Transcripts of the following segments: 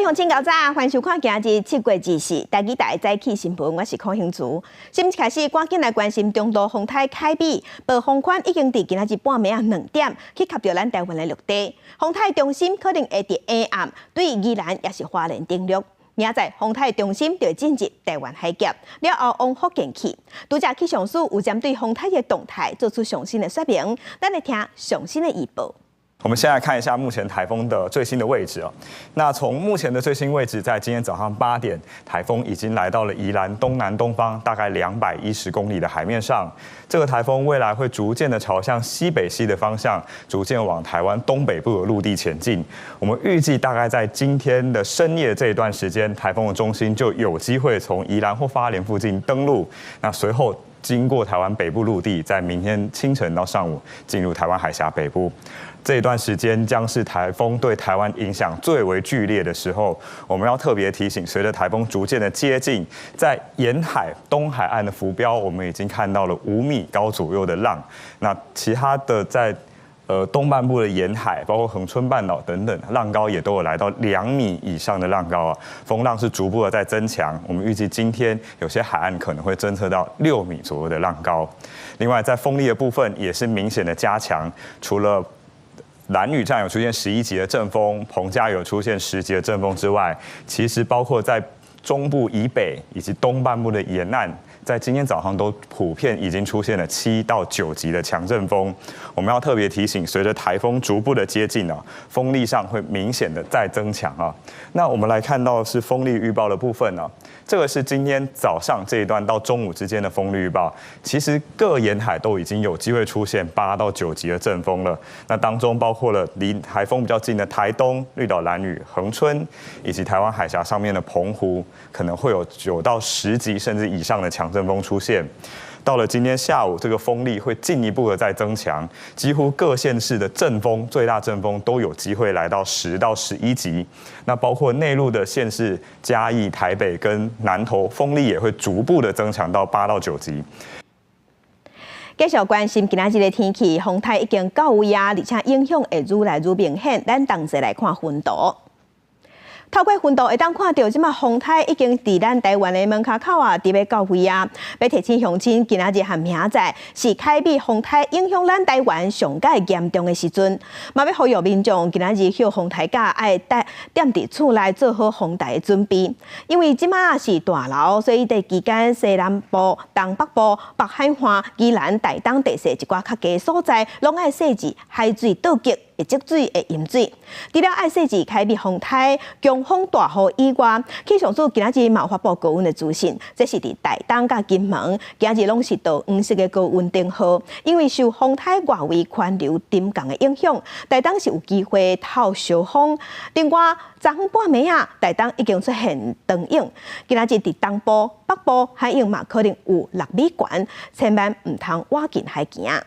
鄉親𠢕早，歡迎收看今日7月24台語台早起新聞，我是孔興慈。新聞開始，趕緊來關心中度風颱凱米，暴風圈已經佇今仔日半暝仔2點去及著咱台灣的陸地，風颱中心可能會佇下暗對宜蘭抑是花蓮登陸。明仔載風颱中心就會進入台灣海峽，了後往福建去。拄才氣象署有針對風颱的動態做出上新的說明，咱來聽上新的預報。我們先來看一下目前颱風的最新的位置哦。那從目前的最新位置，在今天早上8點，颱風已經來到了宜蘭東南東方大概210公里的海面上。這個颱風未來會逐漸的朝向西北西的方向，逐漸往台灣東北部的陸地前進。我們預計大概在今天的深夜這一段時間，颱風的中心就有機會從宜蘭或花蓮附近登陸。那隨後經過台灣北部陸地，在明天清晨到上午進入台灣海峽北部。這一段時間將是颱風對台灣影響最為劇烈的時候。我們要特別提醒，隨着颱風逐漸的接近，在沿海東海岸的浮標，我們已經看到了5米高左右的浪。那其他的在東半部的沿海，包括恆春半島等等，浪高也都有來到2米以上的浪高啊。風浪是逐步的在增強。我們預計今天有些海岸可能會偵測到6米左右的浪高。另外，在風力的部分也是明顯的加強，除了蘭嶼站有出現11級的陣風，彭佳有出現10級的陣風之外，其實包括在中部以北以及東半部的沿岸，在今天早上都普遍已經出現了7到9級的強陣風。我們要特別提醒，隨着颱風逐步的接近啊，風力上會明顯的再增強啊。那我們來看到是風力預報的部分呢，這個是今天早上這一段到中午之間的風力預報。其實各沿海都已經有機會出現8到9級的陣風了。那當中包括了離颱風比較近的台東、綠島、蘭嶼、恆春，以及台灣海峽上面的澎湖，可能會有9到10級甚至以上的強陣風出現。到了今天下午，這個風力會進一步的再增強，幾乎各縣市的陣風最大陣風都有機會來到10到11級。那包括內陸的縣市嘉義、台北跟南投，風力也會逐步的增強到8到9級。繼續關心今仔日的天氣，風颱已經到位啊，而且影響會愈來愈明顯。咱同齊來看雲圖。透過雲圖會當看著，這馬風颱已經佇咱台灣的門跤口啊，佇欲到位啊。欲提醒鄉親，今仔日和明仔載是凱米風颱影響咱台灣上蓋嚴重的時陣，嘛欲呼籲民眾今仔日歇風颱假愛踮佇厝內做好防台的準備。因為這馬是大流，所以佇期間西南部、東北部、北海岸、宜蘭、台東地勢一寡較低所在，攏愛設置海水倒激，會積水的飲水。除了愛設置凱米風颱、強風大雨以外，氣象署今仔日嘛發布高溫的資訊，這是佇台東佮金門，今仔日攏是桃黃色的高溫燈號，因為受風颱外圍環流沉降的影響，台東是有機會透燒風。另外，昨昏半暝仔，台東已經出現長湧，今仔日佇東部、北部海湧嘛可能有6米懸，千萬毋通倚近海墘。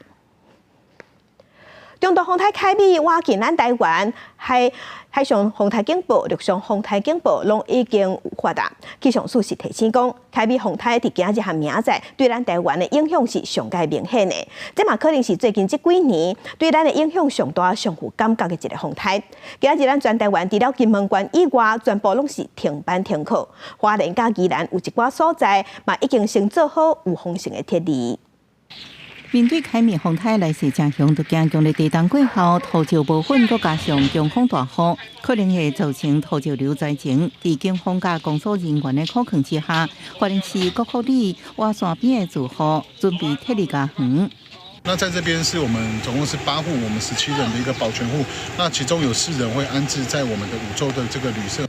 中度風颱凱米倚近咱台灣，海上風颱警報、陸上風颱警報攏已經有發達。氣象署是提醒講，凱米風颱佇今仔日和明仔載對咱台灣的影響是上蓋明顯的。這嘛可能是最近這幾年對咱的影響上大、上有感覺的一個風颱。今仔日咱全台灣除了金門縣以外，全部攏是停班停課。花蓮佮宜蘭有一寡所在嘛已經先做好預防性的撤離。面對凱米風颱來勢誠兇，都驚強烈地動過後，土石無粉，閣加上強風大雨，可能會造成土石流災情。佇警方佮公所人員的苦勸之下，花蓮市國福里瓦山邊的住戶準備撤離家園。那在這邊是我們總共是8戶，我們17人的一個保全戶。那其中有4人會安置在我們的五洲的這個旅社。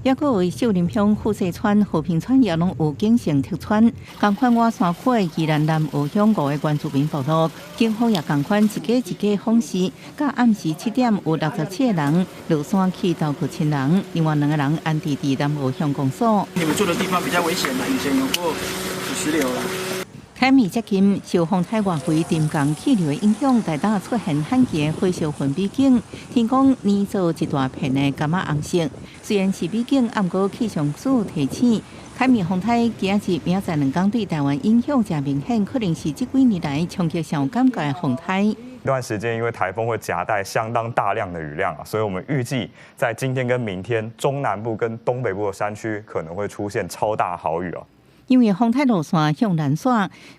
抑閣有秀林鄉富勢村、和平村也攏有警性撤村。仝款瓦山區的宜蘭南澳鄉五个原住民部落，警方也仝款一家一家訪視，到暗時7點有67個人落山去投靠親人，另外兩個人安置佇南澳鄉公所。你們住的地方比較危險啦，以前有過土石流啦。凱米接近受風颱外圍沉降氣流的影響，台東出現罕見火燒雲美景，天空連做一大片的柑仔紅色。雖然是美景，毋過氣象署提醒，凱米風颱今仔日明仔載兩工對台灣影響誠明顯，可能是這幾年來衝擊上有感覺的風颱。段時間因為颱風會夾帶相當大量的雨量啊，所以我們預計在今天跟明天，中南部跟東北部的山區可能會出現超大豪雨啊。因為風颱路線向南徙，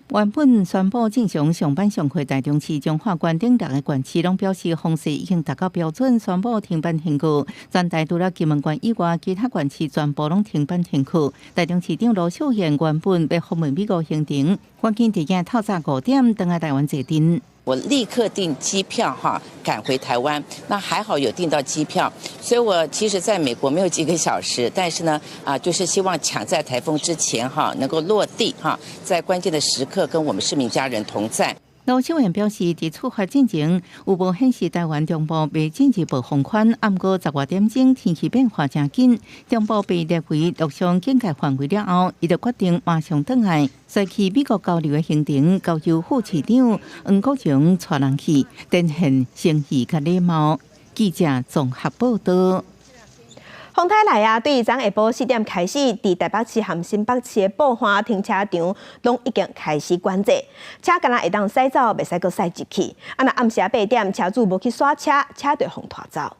原本宣布正常上班上課，台中市、彰化縣等六个縣市攏表示風勢已經達到標準，宣布停班停課。全台除了金門縣以外，其他縣市全部攏停班停課。台中市長盧秀燕原本欲訪問美國行程，趕緊佇今透早5點轉來台灣坐鎮。我立刻訂機票哈，趕回台灣。那還好有訂到機票，所以我其實在美國沒有幾個小時，但是呢，啊，就是希望搶在颱風之前哈，能夠落地哈，在關鍵的時刻跟我們市民家人同在。盧秀燕表示，佇出發進前有無顯示台灣中部未進入暴風圈，毋過十外點鐘天氣變化誠緊，中部被列為陸上警戒範圍了後，伊就決定馬上轉來，隨去美國交流的行程，交由副市長黃國榮帶人去，展現誠意佮禮貌。記者綜合報道。風颱來啊，對昨下晡4點開始，佇台北市和新北市的寶華停車場攏已經開始管制，車敢若會當駛走，袂使閣駛入去。啊，若暗時8點，車主無去徙車，車就予拖走。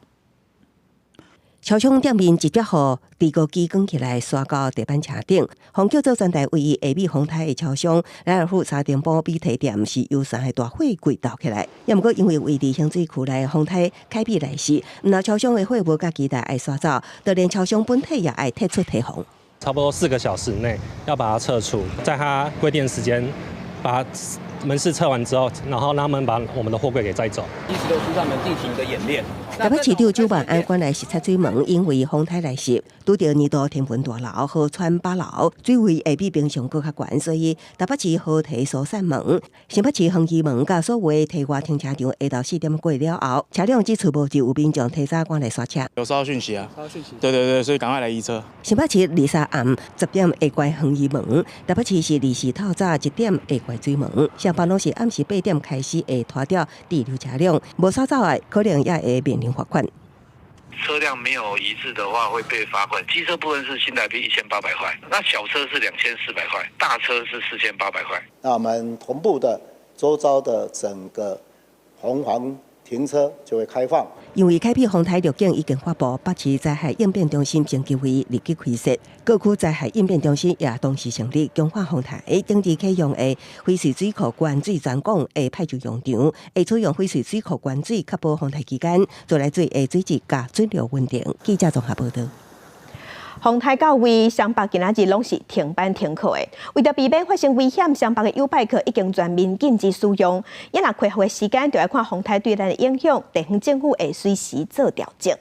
車廂頂面一隻雨，提高機捲起來，徙到地板車頂。予叫做全台唯一下米風颱的超商，萊爾富沙丁堡米提店是由三个大貨櫃兜起來。也毋過因為位佇深水區內風颱凱美來襲，毋但超商的貨無佮期待愛徙走，就連超商本體也愛撤出提防。差不多4個小時內要把它撤出，在它規定時間把門市撤完之後，然後讓他們把我們的貨櫃給載走。一直都是他們進行一個演練。台北市長蔣萬安趕來視察水門，因為風颱來襲，拄著年度天文大樓河川八樓水位會比平常閣較懸，所以台北市河堤疏散門、新北市橫溪門佮所有堤外停車場下晝4點過了後，車輛只出無就有民眾提早趕來徙車。有收到訊息啊？收到訊息。對對對，所以趕快來移車。新北市23暗10點會關橫溪門，台北市是24透早1點會關水門，上班攏是暗時8點開始會拖吊滯留車輛，無徙走的可能也會面臨罰款。車輛沒有移置的話會被罰款，機車部分是新台幣1800塊，那小車是2400塊，大車是4800塊。那我們同步的周遭的整個紅黃停車就會開放。因為凱美風颱預警已經發布，北市災害應變中心升級為二級開設，各區災害應變中心也同時成立，強化風颱頂日啟用的翡翠水庫關水專港會派上用場，會採用翡翠水庫關水，確保風颱期間自來水的水質佮水流穩定。記者綜合報道。風颱到位，雙北今仔日攏是停班停課的。為著避免發生危險，雙北的YouBike 已經全面禁止使用。伊若恢復的時間，就愛看風颱對咱的影響，地方政府會隨時做調整。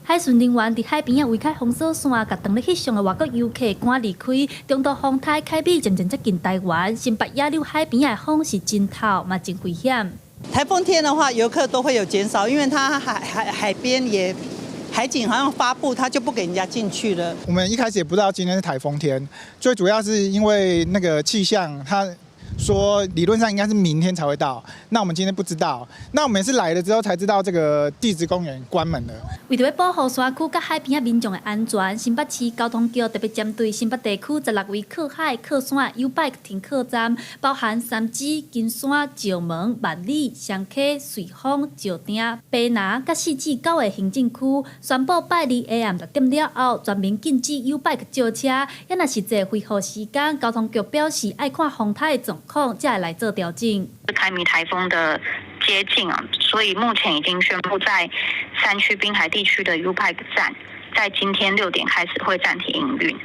海巡人員佇海邊仔圍開封鎖線，共當咧翕相的外國遊客趕離開。中度風颱凱美漸漸接近台灣，新北野柳海邊仔的風是真透，嘛真危險。颱風天的話，遊客都會有減少，因為它海邊也。海警好像發布，他就不給人家進去了。我們一開始也不知道今天是颱風天，最主要是因為那個氣象，他說理論上應該是明天才會到，那我們今天不知道，那我們是來了之後才知道這個地質公園關門了。為著欲保護山區佮海邊仔民眾的安全，新北市交通局特別針對新北地區16位靠海靠山的YouBike 停靠站，包含三芝、金山、石門、萬里、雙溪、瑞芳、石碇、白拿佮四至九個行政區，宣布拜二下暗6點了後，全面禁止YouBike 借車。也若實際恢復時間，交通局表示愛看風颱的狀況，才會來做調整。凱米颱風的接近啊，所以目前已經宣布在山區濱海地區的YouBike 站，在今天6點開始會暫停營運。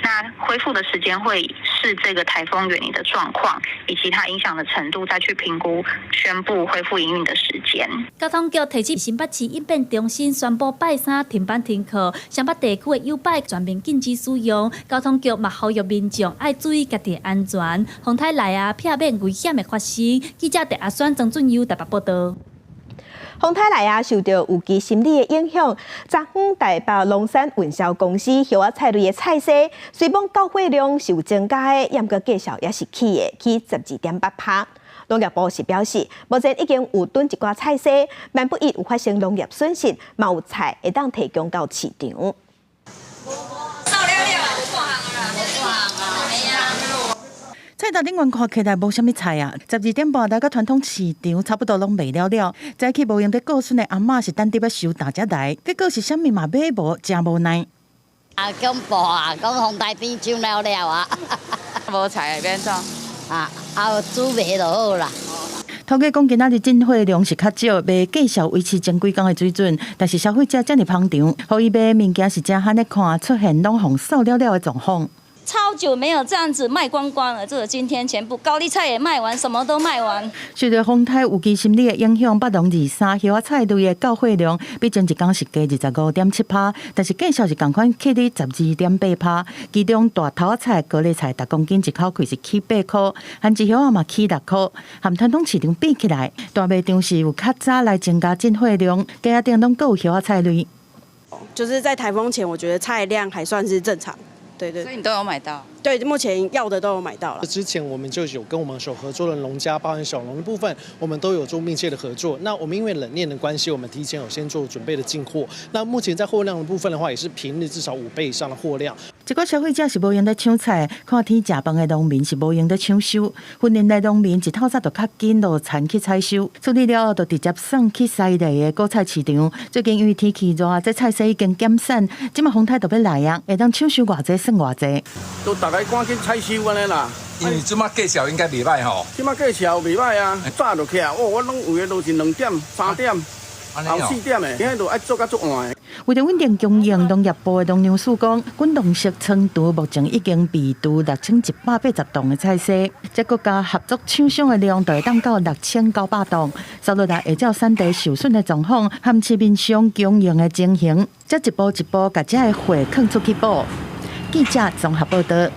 那恢復的時間會視這個颱風遠離的狀況以及它影響的程度，再去評估宣布恢復營運的時間。交通局提醒新北市應變中心宣布拜三停班停課，雙北地區的YouBike 全面禁止使用。交通局嘛呼籲民眾愛注意家己的安全，風颱來啊，避免危險的發生。記者鄭阿選、曾俊優台北報道。風颱來啊，受著預期心理的影響，昨昏台北龍山運銷公司葉仔菜類的菜市，雖罔到貨量是有增加的，毋過價數也是起的，起12.8%。農業部是表示，目前已經有囤一寡菜市，萬不一有發生農業損失，嘛有菜會當提供到市場。菜頭頂懸看起來無啥物菜啊，12點半來到傳統市場，差不多攏賣了了。早起無閒佇顧孫的阿嬤是等佇欲收大才來，結果是啥物嘛買無，誠無奈。啊，恐怖啊！講風台邊搶了了啊！無菜欲按怎？啊啊，煮賣就好啦。統計講今仔日進貨量是較少，賣繼續維持前幾工的水準，但是消費者遮爾捧場，予伊買物件是誠罕咧看出現攏予掃了了的狀況。超久沒有這樣子賣光光了，這個今天全部高麗菜也賣完，什麼都賣完。受著風颱預期心理的影響，北農二三葉仔菜類的到貨量比前一工是加25.7%，但是價數是仝款起佇12.8%。其中大頭仔菜、高麗菜，逐公斤一口氣是起8箍，番薯葉仔嘛起6箍。和傳統市場比起來，大賣場是有較早來增加進貨量，架仔頂攏閣有葉仔菜類。就是在颱風前，我覺得菜量還算是正常。對對，所以你都有買到？對，目前要的都有買到了。之前我們就有跟我們所合作的農家，包含小農的部分，我們都有做密切的合作。那我們因為冷鏈的關係，我們提前有先做準備的進貨。那目前在貨量的部分的話，也是平日至少5倍以上的貨量。這個消費者是無閒咧搶菜，看天食飯的農民是無閒咧搶收。訓練的農民一透早就較緊落田去採收，處理了後就直接送去西麗的果菜市場。最近因為天氣熱，這菜市已經減產，這馬風颱就欲來啊，會當搶收偌濟算偌濟。都逐家趕緊採收按呢啦。因為這馬價數應該袂䆀吼。這馬價數袂䆀啊，早就起來，哦，我攏有的都是2點、3點、後4點的，今日就愛做甲足晚的。為著穩定供應，農業部的農糧署講，滾動式倉儲目前已經備儲6180棟的菜蔬，這閣加合作廠商的量，就會當到6900棟。接落來會照產地受損的狀況，和市面上供應的情形，才一步一步共這个貨囥出去補。記者綜合報導。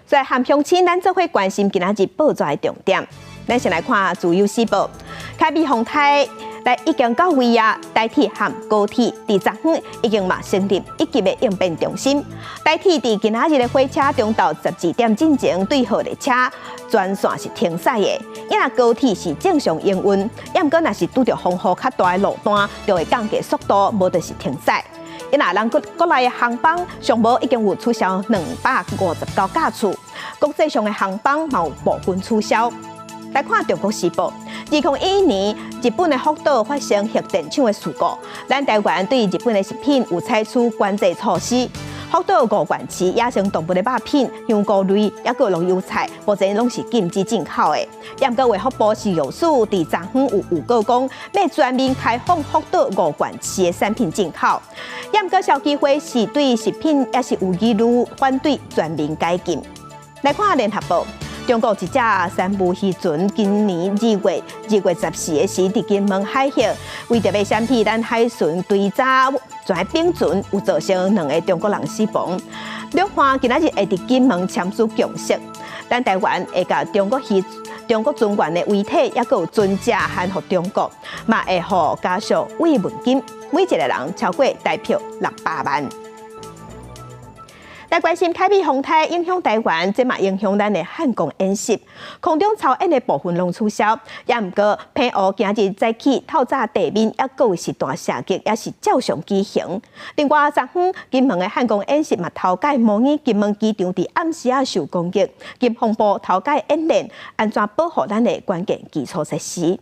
在和鄉親，咱做伙關心今仔日報紙的重點。咱先來看《自由時報》，凱美風颱來已經到位啊！台鐵和高鐵佇昨昏已經嘛成立一級的應變中心。台鐵佇今仔日的火車中晝12點進前對號列車全線是停駛的。伊若高鐵是正常營運，抑毋過若是拄著風雨較大的路段，就會降低速度，無就是停駛。伊若咱國國內的航班上無已經有取消259架次，國際上的航班嘛有部分取消。來看《中國時報》，2011年日本的福島發生核電廠的事故，咱台灣對日本的食品有採取管制措施。福島五縣市野生動物的肉品、香菇類，抑閣龍油菜，目前攏是禁止進口的。抑毋過衛福部食藥署佇昨昏有預告講，欲全面開放福島五縣市的產品進口。抑毋過消基會是對食品抑是有疑慮，反對全面解禁。來看聯合報。中國一隻三無漁船今年2月24的時，佇金門海域，為著欲閃避咱海巡追查跩冰船，有造成兩个中國人死亡。兩岸今仔日會佇金門簽署共識，咱台灣會共中國漁中國船員的遺體，抑閣有船隻還予中國，嘛會予家屬慰問金，每一个人超過台票600萬。來關心凱美風颱影響台灣，這嘛影響咱的漢光演習，空中操演的部分攏取消。也毋過，澎湖今日早起透早地面抑閣有實彈射擊，也是照常舉行。另外，昨昏金門的漢光演習嘛，頭擺模擬金門機場佇暗時仔受攻擊，國防部頭擺演練按怎保護咱的關鍵基礎設施。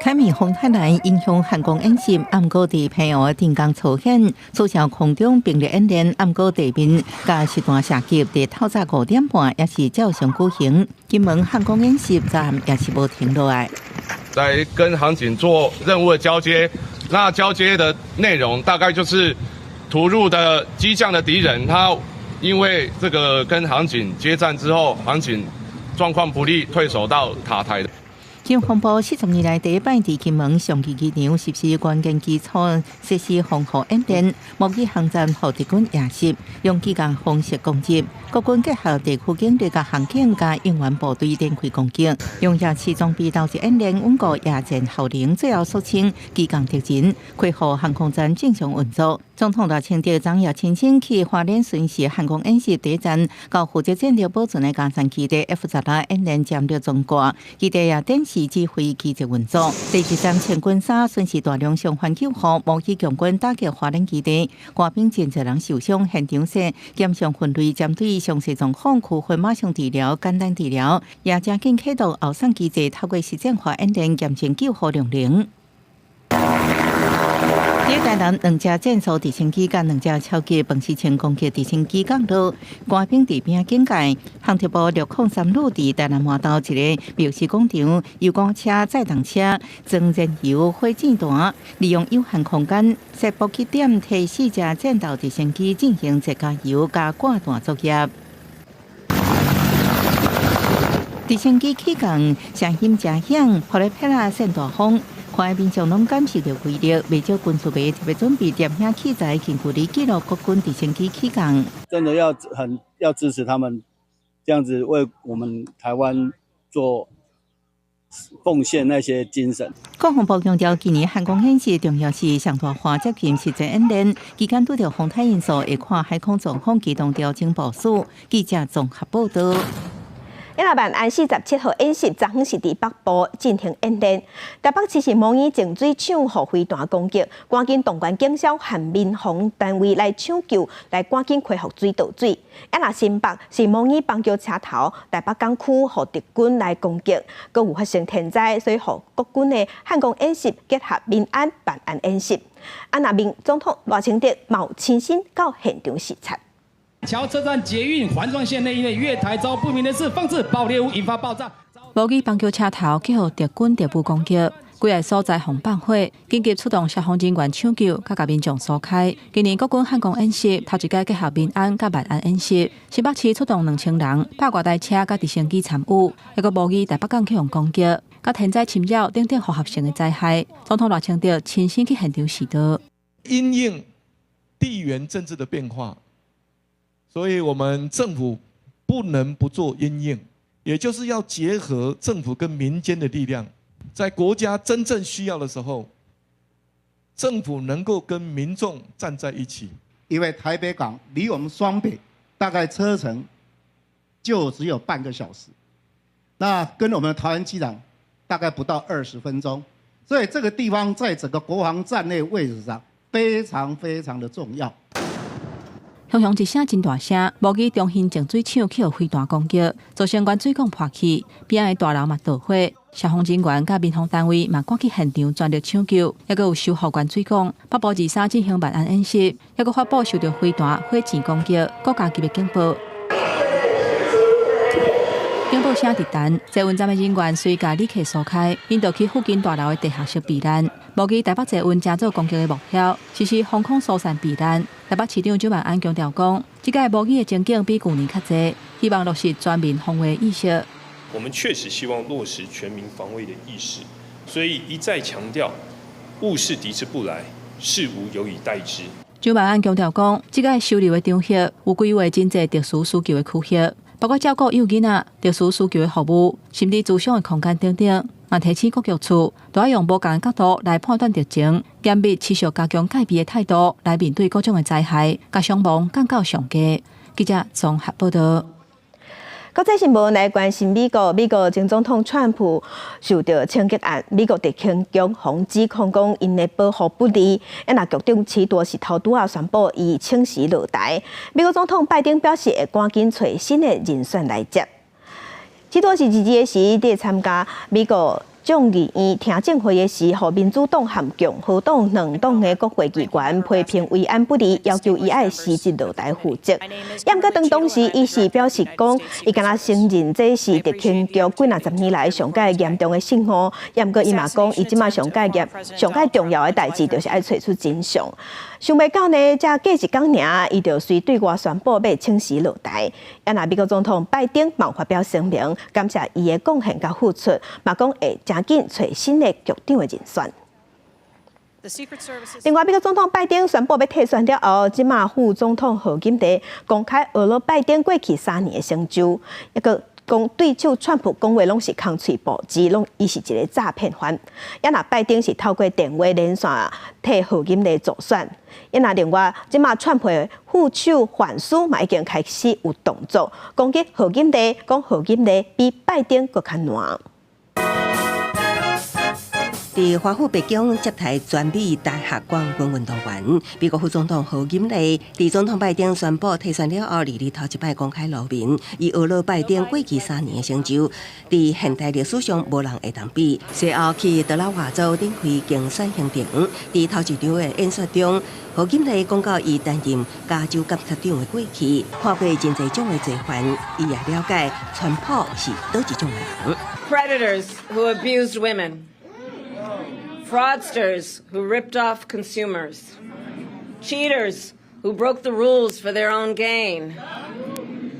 凱美風颱來影響漢光演習，毋過佇澎湖定崗操演，取消空中兵力演練，毋過地面共實彈射擊，佇透早5點半也是照常舉行。金門漢光演習昨暗也是無停落來。在跟航警做任務的交接，那交接的內容大概就是突入的機降的敵人，他因為這個跟航警接戰之後，航警狀況不利，退守到塔台。國防部40年來第一擺佇金門上義機場實施關鍵基礎設施防護演練，模擬航站予敵軍夜襲，用機降方式攻擊。國軍結合地區警力、佮航警、佮應援部隊展開攻擊，用夜視裝備投入演練，穩固夜戰效能，最後肅清機降敵人，恢復航空站正常運作。總統賴清德昨夜親身去花蓮巡視漢光演習第一站，到負責戰略保存的岡山基地 F-16演練戰略裝掛，基地也展示指揮機制運作。第二站千軍沙巡視大量上環救護，模擬共軍打擊花蓮基地，官兵真濟人受傷，現場說檢傷分類針對詳細狀況，區分馬上治療、簡單治療，也加緊啟動後送機制，透過實戰化演練驗證救護量能。佇台南兩架戰術直升機佮兩架超級飯匙銃攻擊直升機降落，官兵佇邊警戒。航特部603旅佇台南麻豆一个廟市廣場，遊光車、載重車裝燃油火箭彈，利用有限空間設補給點，提四架戰鬥直升機進行載加油佮掛彈作業。直升機起降，聲音誠響，予咧撇仔扇大風。看民眾攏感受著威力，袂少軍事迷特別準備攝影器材，近距離記錄國軍直升機起降。真的要很要支持他們，這樣子為我們台灣做奉獻那些精神。國防部強調，今年漢光演習重要是上大化接近實際演練，期間拄著風颱因素，會看海空狀況機動調整部署。記者綜合報道。一六萬安47號演習，昨昏是佇北部進行演練。台北市是模擬淨水廠予飛彈攻擊，趕緊動員警消和民防單位來搶救，來趕緊恢復水道水。啊，若新北是模擬邦橋車頭，台北港區予敵軍來攻擊，閣有發生天災，所以予國軍的漢光演習結合民安萬安演習。啊，若民總統賴清德嘛有親身到現場視察。橋車站捷運環狀線內，因為月台遭不明人士放置爆裂物，引發爆炸。模擬邦橋車頭去予敵軍特務攻擊，規个所在予放火，緊急出動消防人員搶救，佮共民眾疏開。今年國軍漢光演習頭一擺結合民安佮萬安演習，新北市出動2000人，100外台車佮直升機參與，抑閣模擬台北港去予攻擊，佮天災侵擾等等複合性的災害。總統賴清德親身去現場視導。因應地緣政治的變化。所以我們政府不能不做因應，也就是要結合政府跟民間的力量，在國家真正需要的時候，政府能夠跟民眾站在一起。因為台北港離我們雙北大概車程就只有半個小時，那跟我們桃園機場大概不到20分鐘，所以這個地方在整個國防戰略位置上非常非常的重要。雄雄一聲真大聲，模擬中興淨水廠去予飛彈攻擊，造成原水管破去，邊仔的大樓嘛著火。消防人員佮民防單位嘛趕去現場全力搶救，抑閣有修復原水管。北部二三進行萬安演習，抑閣發布受著飛彈火箭攻擊，國家級的警報。警報聲直彈，捷運站的人員隨共旅客疏開，𪜶著去附近大樓的地下室避難。模擬台北捷運成做攻擊的目標，實施防空疏散避難。台北市長蔣萬安強調講，這擺模擬的情景比舊年較濟，希望落實全民防衛意識。我們確實希望落實全民防衛的意識，所以一再強調，勿視敵之不來，事無有以待之。蔣萬安強調講，這擺收留的場合有規劃真濟特殊需求的區域，包括照顧幼囡仔、特殊需求的服務，甚至諮商的空間等等。嘛提醒各局處都愛用無仝的角度來判斷敵情，嚴密持續加強戒備的態度來面對各種的災害，共傷亡降到上低。記者綜合報道。國際新聞來關心美國，美國前總統川普受著槍擊案，美國特勤局予指控講𪜶的保護不力，啊若局長史多是頭拄仔宣布伊請辭落台。美國總統拜登表示會趕緊揣新的人選來接。史多是22日時佇參加美國眾議院聽證會的時候，民主黨和共和黨兩黨的國會議員批評維安不力，要求伊愛辭職落台負責。毋過當時，伊是表示講，伊敢若承認這是特勤局幾若十年來上蓋嚴重的失誤。毋過伊嘛講，伊這馬上蓋嚴、上蓋重要的代誌，就是愛揣出真相。想袂到呢，才過一工爾，伊就隨對外宣布欲請辭落台。啊，若美國總統拜登嘛發表聲明，感謝伊的貢獻佮付出，嘛講會誠緊揣新的局長的人選。另外，美國總統拜登宣布欲退選了後，這馬副總統賀錦麗公開呵咾拜登過去3年的成就，抑閣講對手川普講話攏是空喙布舌，攏伊是一个詐騙犯。也若拜登是透過電話連線替賀錦麗助選。也若另外，這馬川普的副手范斯嘛已經開始有動作，攻擊賀錦麗，講賀錦麗比拜登閣較爛。佇華府白宮接待全美大學冠軍運動員，美國副總統賀錦麗佇總統拜登宣布退選了後，二日頭一擺公開露面，伊呵咾拜登過去3年的成就，佇現代歷史上無人會當比。隨後去德拉瓦州展開競選行程，佇頭一場的演說中，賀錦麗講到伊擔任加州檢察長的過去，看過真濟種的罪犯，伊也了解川普是佗一種人。 Predators who abused women. Fraudsters who ripped off consumers, cheaters who broke the rules for their own gain.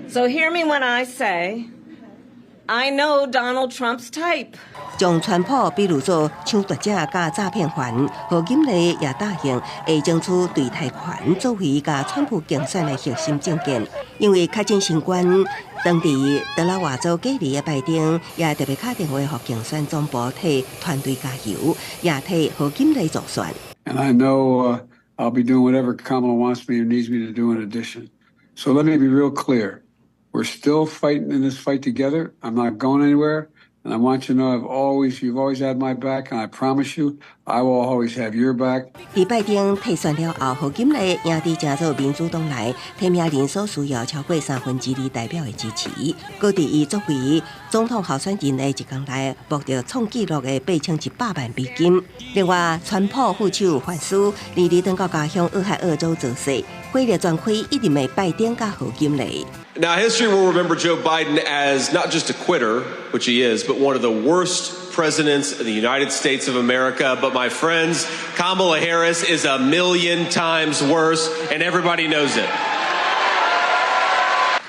So hear me when I say, I know Donald Trump's type. 將川普比喻做搶奪者佮詐騙犯，賀錦麗也答應會爭取對台權作為佮川普競選的核心政見，因為確診新冠，當佇德拉瓦州隔離的拜登也特別敲電話予競選總部替團隊加油，也替賀錦麗助選。 And I know I'll be doing whatever Kamala wants me or needs me to do in addition. So let me be real clear. We're still fighting in this fight together. I'm not going anywhere. And I want you to know you've always had my back, and I promise you, I will always have your back. 佇拜登退選了後，賀錦麗贏佇成做民主黨內提名人數需要超過2/3代表的支持。閣佇伊作為總統候選人的一工內，募著創紀錄的8100萬美金。另外，川普副手范斯二日轉到家鄉俄亥俄州造勢，火力全開，一直罵拜登佮賀錦麗。 Now, history will remember Joe Biden as not just a quitter, which he is, but one of the worst presidents in the United States of America. But my friends, Kamala Harris is a million times worse, and everybody knows it.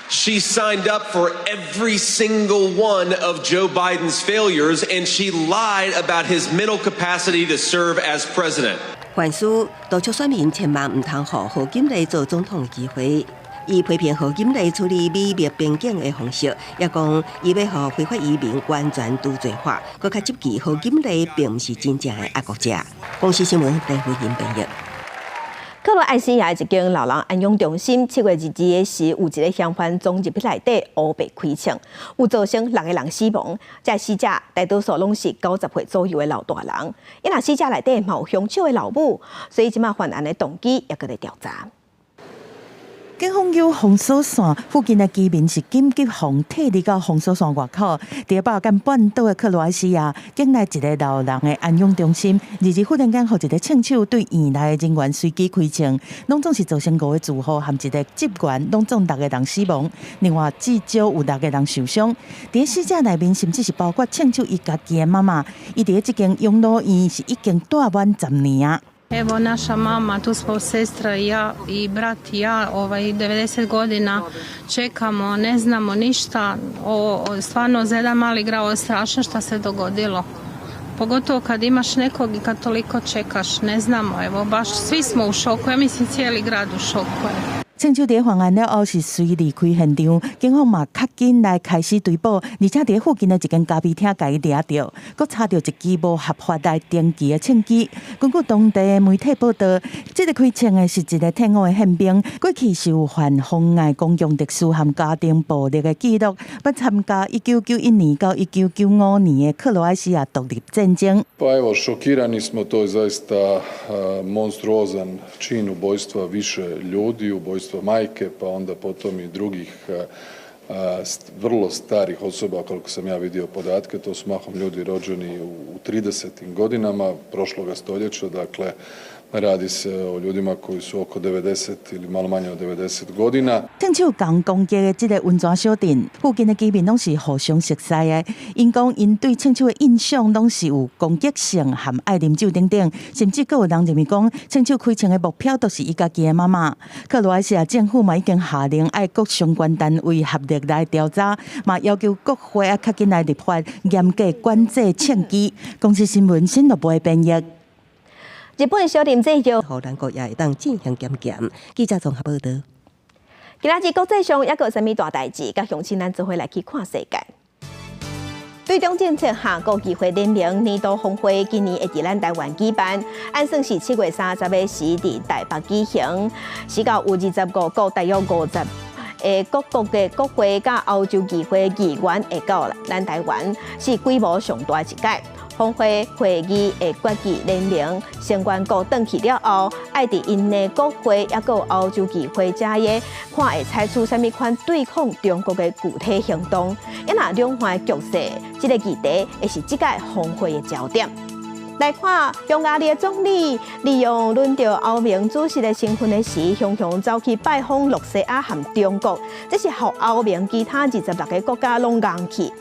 She signed up for every single one of Joe Biden's failures, and she lied about his mental capacity to serve as president. 范斯督促選民千萬毋通予賀錦麗做總統的機會。伊批評賀錦麗處理美墨邊境的方式，也講伊欲予非法移民完全除罪化，閣較質疑賀錦麗並毋是真正的愛國者。公視新聞陳慧琳編譯。克羅埃西亞一間老人安養中心，7月22的時，有一个嫌犯衝入去內底，烏白開槍，有造成六个人死亡。這死者大多數攏是90歲左右的老大人，伊若死者內底嘛有兇手的老母，所以這馬犯案的動機也閣咧調查。警方有封鎖線附近的居民是緊急予撤離到封鎖線外口。佇巴爾幹半島的克羅埃西亞境內一个老人的安養中心，二日忽然間予一个槍手對院內的人員隨機開槍，攏總是造成五个住戶和一个職員，攏總六个人死亡。另外至少有六个人受傷。佇死者內面，甚至是包括槍手伊家己的媽媽。伊佇這間養老院是已經蹛滿10年啊。 Evo naša mama, tu smo sestra i ja i brat i ja, ovaj, 90 godina čekamo, ne znamo ništa. O, stvarno za jedan mali grad, ovo je strašno šta se dogodilo. Pogotovo kad imaš nekog i kad toliko čekaš, ne znamo, evo baš svi smo u šoku, ja mislim cijeli grad u šoku je. 槍手佇犯案了後是隨離開現場，警方嘛較緊來開始追捕，而且佇附近的一間咖啡廳共伊掠著，閣查著一支無合法來登記的槍支。根據當地的媒體報道，這个開槍的是一个退伍的憲兵，過去是有犯妨礙公共秩序和家庭暴力的記錄，捌參加1991年到1995年的克羅埃西亞獨立戰爭。 Pa evo, šokirani smo, to je zaista monstruozan čin ubojstva više ljudi, ubojstvo majke, pa onda potom i drugih vrlo starih osoba, koliko sam ja vidio podatke, to su mahom ljudi rođeni u 30. Godinama prošloga stoljeća, dakle radi se o ljudima koji su oko 90 ili malo manje od 90 godina. 槍手共攻擊的這个溫泉小鎮附近的居民攏是互相熟似的，𪜶講𪜶對槍手的印象攏是有攻擊性和愛啉酒等等，甚至閣有人認為講槍手開槍的目標都是伊家己的媽媽。克羅埃西亞政府嘛已經下令愛各相關單位合力來調查，嘛要求國會愛較緊來立法，嚴格管制槍支。公視新聞新樂部的編譯。日本小林製藥，予咱國也會當進行檢驗。記者綜合報道。今仔日國際上猶閣有啥物大代誌？佮鄉親咱做伙來去看世界。對中政策下，國議會聯盟年度峰會今年會佇咱台灣舉辦，按算是7月30日時佇台北舉行。時到有25國，大約50個各國的國會佮歐洲議會議員會到咱台灣，是規模上大一屆。峰會會議會決議聯盟成員國轉去了後，愛佇𪜶的國會猶閣有歐洲議會遮個看會採取啥物款對抗中國的具體行動。因若兩岸局勢，這個議題會是這屆峰會的焦點。來看匈牙利的總理利用輪著歐盟主席的身份的時，雄雄走去拜訪露西亞和中國，這是予歐盟其他26個國家攏戇去。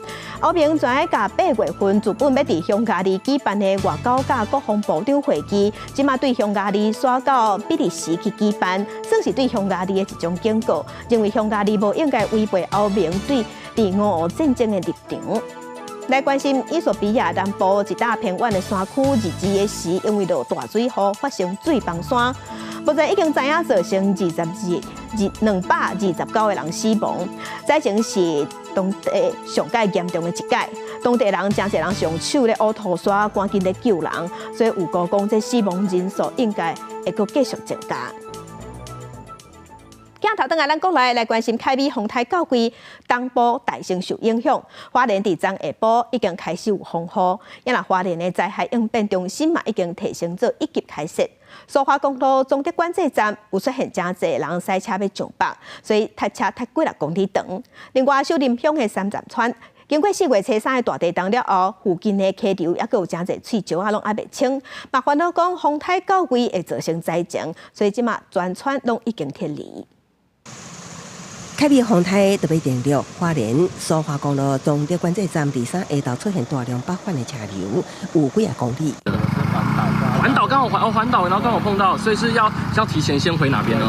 歐盟轉愛共8月份原本欲佇匈牙利舉辦的外交佮國防部長會議，這馬對匈牙利徙到比利時去舉辦，算是對匈牙利的一種警告，認為匈牙利無應該違背歐盟對佇俄烏戰爭的立場。來關心衣索比亞南部一帶偏遠的山區，22的時，因為落大水雨發生水崩山，目前已經知影造成229個人死亡。災情是當地上蓋嚴重的一屆，當地人誠濟人是用手咧挖土沙，趕緊咧救人，所以有估講這死亡人數應該會閣繼續增加。鏡頭轉來咱國內來關心凱美風颱到位，東部大聲受影響。花蓮佇昨下晡已經開始有風雨，也若花蓮的災害應變中心嘛已經提升做一級開設。蘇花公路總得管制站有出現誠濟人駛車欲上北，所以塞車塞幾若公里長。另外，秀林鄉的三站村，經過4月初3的大地震了後，附近的溪流猶閣有誠濟碎石仔攏猶未清，嘛煩惱講風颱到位會造成災情，所以這馬全村攏已經撤離。凱美風颱特別電力，花蓮蘇花公路總得管制站23下晝出現大量北返的車流，有幾仔公里。環島剛好環哦環島，然後剛好碰到，所以是要提前先回哪邊呢？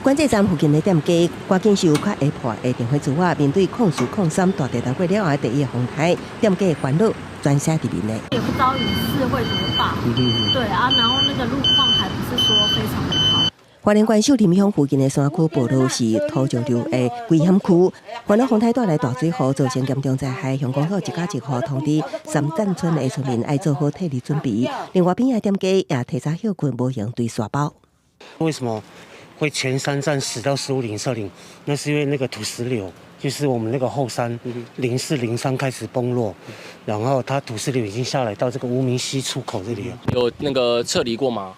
管制站附近的店家，趕緊收較下破的電火柱仔，面對0403大地震過了後的第一個風颱，店家煩惱全寫佇面的。也不知道雨勢會多大，對啊，然後那個路況還不是說非常的好。花蓮縣秀林鄉附近的山區部落是土石流的危險區，煩惱風颱帶來大水雨，造成嚴重災害。鄉公所一家一戶通知三站村的村民愛做好撤離準備。另外，邊仔店家也提早歇睏，無閒堆沙包。為什麼會前三站10到15嶺、12嶺？那是因為那個土石流，就是我們那個後山04、03開始崩落，然後它土石流已經下來到這個無名溪出口這裡。有那個撤離過嗎？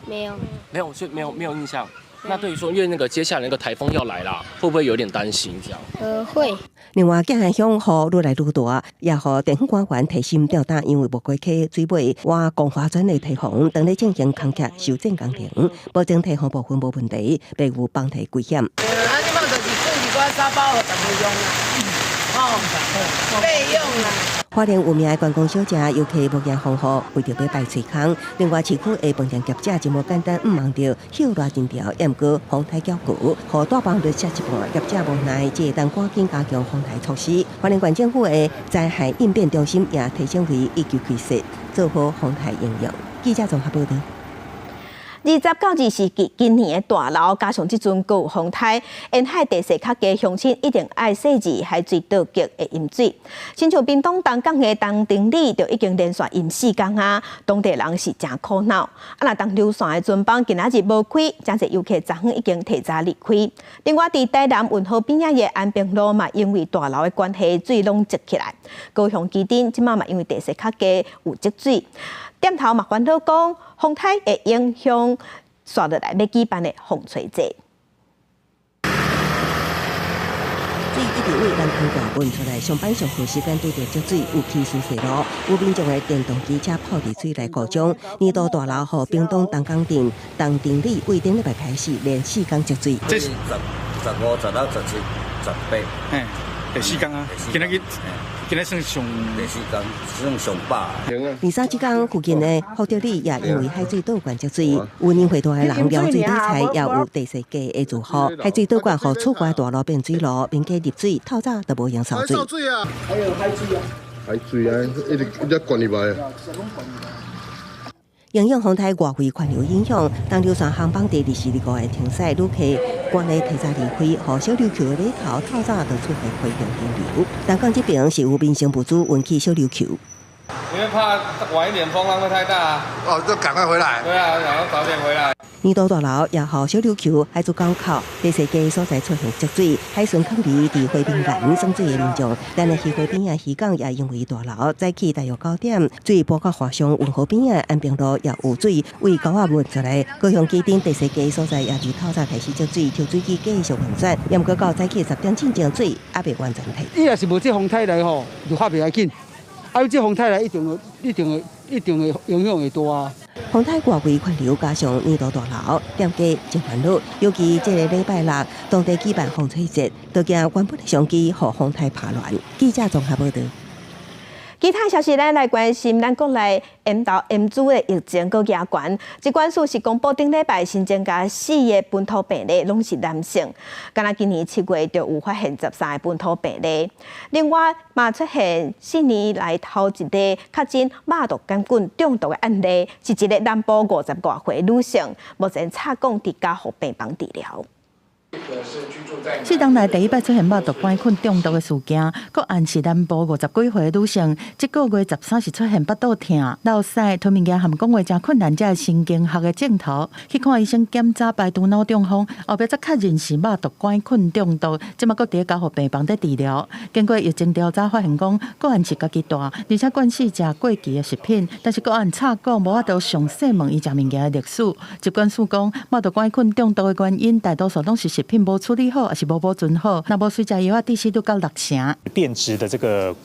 沒有，沒有，所以沒有印象。那對於說，因為那個接下來那個颱風要來啦，會不會有點擔心這樣？會。另外，嘉義鄉雨愈來愈大，也予地方官員提心吊膽，因為木瓜溪水尾挖光華磚的堤防，當咧進行空隙修剪工程，保證堤防部分無問題，袂有崩堤危險。啊，這擺就是放一寡沙包，予大家用啦，哦，備用啦。花蓮有名的觀光小食，遊客無驚風雨，為著欲拜喙空。另外，市區的飯店業者真無簡單，毋望著歇熱真潮，猶毋過風颱較高，予大崩日食一半，業者無奈，只會當趕緊加強防台措施。花蓮縣政府的災害應變中心也提升為一級開設，做好風颱應用。記者綜合報道。20到24級今年的大流，加上這陣閣有風颱，沿海地勢較低，鄉親一定愛細緻海水倒激的飲水。親像屏東東港的東丁里就已經連續淹4工啊，當地人是誠苦惱。啊，若東流線的船班今仔日無開，誠濟遊客昨昏已經提早離開。另外，佇台南運河邊仔的安平路嘛，因為大流的關係，水攏積起來。高雄旗津這馬嘛，因為地勢較低，有積水。店頭嘛煩惱講，風颱會影響紲落來欲舉辦的風吹節。水一直對南坑橋噴出來，上班上課時間拄著積水，有起水泄路，有民眾的電動機車泡佇水內故障。年度大流予屏東東港鎮東丁里對頂禮拜開始連4工積水。這是15、16、17、18，嘿，第四工啊，今仔日。今日算上第四工，算上飽。23這工附近的福德里也因為海水倒灌積水，有年歲大的人撩水理財，也有地勢低的住戶。海水倒灌予厝外大路變水路，民家入水，透早都無閒掃水。水啊！還有海水啊！海水啊，一直一直灌入來。影響風颱外圍環流影響，東琉線航班佇24、25的停駛，旅客關內提早離開，予小琉球的碼頭透早就出現非常人流。南港這邊是有民生物資運去小琉球。因為怕晚一點風浪會太大啊！哦，就趕快回來。對啊，然後早點回來。年度大樓也予小琉球海珠港口第四家所在出現積水，海巡抗離佇花瓶岩耍水的民眾，咱的漁會邊仔漁港也因為大樓早起大約9點，水浡到岸上，運河邊仔安平路也有水，為溝仔汶出來。高雄機場第四家所在也佇透早開始積水，抽水機繼續運轉，毋過到早起10點進前水猶未完全退。伊若是無這風颱來吼，就發袂遐緊。啊，這風颱來一定會、一定會、一定會影響會大啊。風颱外圍環流加上年度大樓，店家真煩惱。尤其這个禮拜六，當地舉辦風吹節，都驚原本的商機予風颱拍亂。記者綜合報導。其他消息，咱來關心咱國內 M 痘 M 株的疫情閣加懸。疾管署是公布頂禮拜新增加四个本土病例，攏是男性。敢若今年7月就有發現13个本土病例。另外，嘛出現4年來頭一例確診肉毒桿菌中毒的案例，是一个南部50外歲女性，目前插管佇加護病房治療。四冬來第一擺出現肉毒桿菌中毒的事件，個案是南部50幾歲的女性，這個月13是出現腹肚疼、落屎、吞物件含講話誠困難，這神經學的症頭，去看醫生檢查排除腦中風，後壁才確認是肉毒桿菌中毒，這馬閣佇加護病房佇治療。經過疫情調查發現，講個案是家己帶，而且慣勢食過期的食品，但是個案插講無法度詳細問伊食物件的歷史。疾管署講，肉毒桿菌中毒的原因大多數攏是食品無處理好，抑是無保存好，若無隨食藥仔，致死率到6成。變質的這個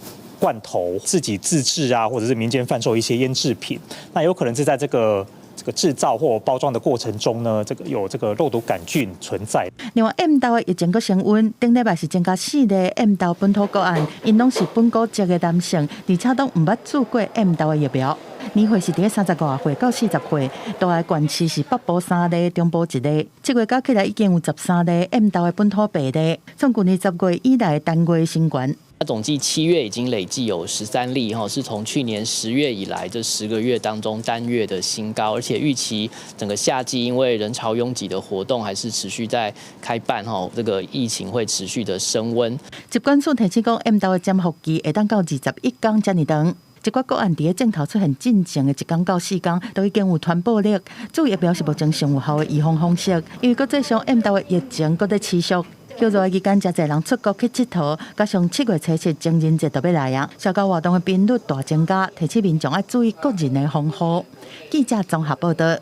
罐頭，自己自製啊，或者是民間販售一些醃製品，那有可能是在這個製造或包裝的過程中呢，這個有這個肉毒桿菌存在。另外，M 痘的疫情閣升溫，頂禮拜是增加四例 M 痘本土個案，𪜶攏是本國籍的男性，而且攏毋捌注過 M 痘的疫苗。年歲是佇35歲到40歲，大的縣市是北部三例，中部一例。7月加起來已經有13例 M 痘的本土病例，創舊年10月以來單月新懸。那總計7月已經累計有13例，哈，是從去年10月以來這10個月當中單月的新高，而且預期整個夏季因為人潮擁擠的活動還是持續在開辦，哈，這個疫情會持續的升溫。疾管署提醒講，M 痘的潛伏期會當到21天遮爾長。一寡個案佇咧症頭出現進前的1天到4天，都已經有傳播力。注疫苗是目前上有效的預防方式，因為國際上 M 痘的疫情閣佇持續。叫做期間，誠濟人出國去𨑨迌，加上7月初7情人節就欲來啊，社交活動的頻率大增加，提醒民眾愛注意個人的防護。記者綜合報導。